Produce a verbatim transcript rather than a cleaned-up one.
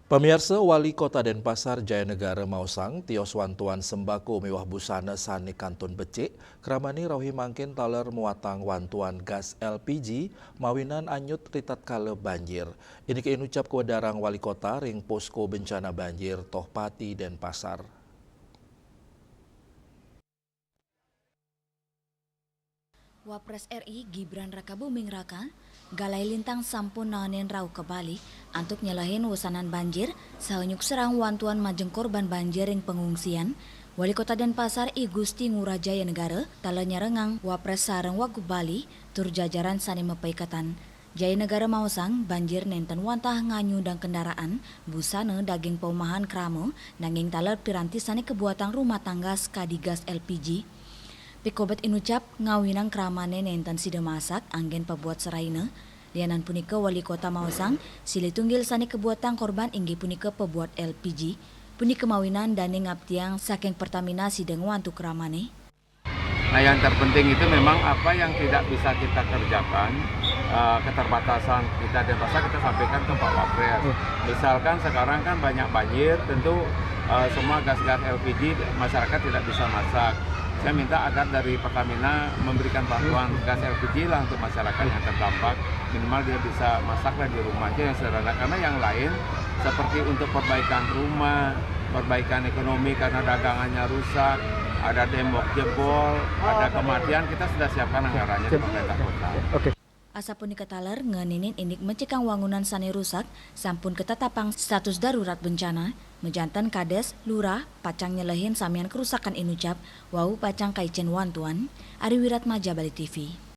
Pamiarsa, Wali Kota Denpasar Jaya Negara maosang tios wantuan sembako miwah busana sane kantun becik, kramane rauh mangkin taler muatang wantuan gas L P G mawinan anyut ritatkala banjir. Indike inucap kawedarang Wali Kota ring Posko Bencana Banjir Tohpati Denpasar. Wapres R I Gibran Rakabuming Raka, galahé lintang sampun naenin rauh ka Bali antuk nyelehin wesanan banjir saha nyukserang wantuan majeng korban banjir ring pengungsian. Wali Kota Denpasar I Gusti Ngurah Jaya Negara taler nyarengang Wapres sareng Wagub Bali tur jajaran sane mapaiketan. Jaya Negara maosang, banjir nenten wantah nganyudang kendaraan, busana, daging paumahan krama, nanging taler piranti sane kabuatang rumah tangga sakadi gas L P G. Pikobet inucap, ngawinang kramane nenten sida masak, anggen pabuat seraina. Lianan punika, Wali Kota maosang, silih tunggil sane kabuatang korban inggih punika pabuat L P G. Punika mawinan dane ngaptiang saking Pertamina sida ngwantu kramane. Nah, yang terpenting itu memang apa yang tidak bisa kita kerjakan, eh, keterbatasan kita dan rasa kita sampaikan ke Pak Wapres. Hmm. Misalkan sekarang kan banyak banjir, tentu, eh, semua gas-gas L P G masyarakat tidak bisa masak. Saya minta agar dari Pertamina memberikan bantuan gas L P G lah untuk masyarakat yang terdampak. Minimal dia bisa masak lah di rumah aja yang sederhana. Karena yang lain seperti untuk perbaikan rumah, perbaikan ekonomi karena dagangannya rusak, ada tembok jebol, ada kematian, kita sudah siapkan anggarannya di pemerintah kota. Oke. Asapunika taler ngeninin indik mencekang wangunan sane rusak, sampun katetapang status darurat bencana, majanten kades, lurah, pacang nyelehin samian kerusakan inucap, wau pacang kaicen wantuan. Ari Wiratmaja, Bali T V.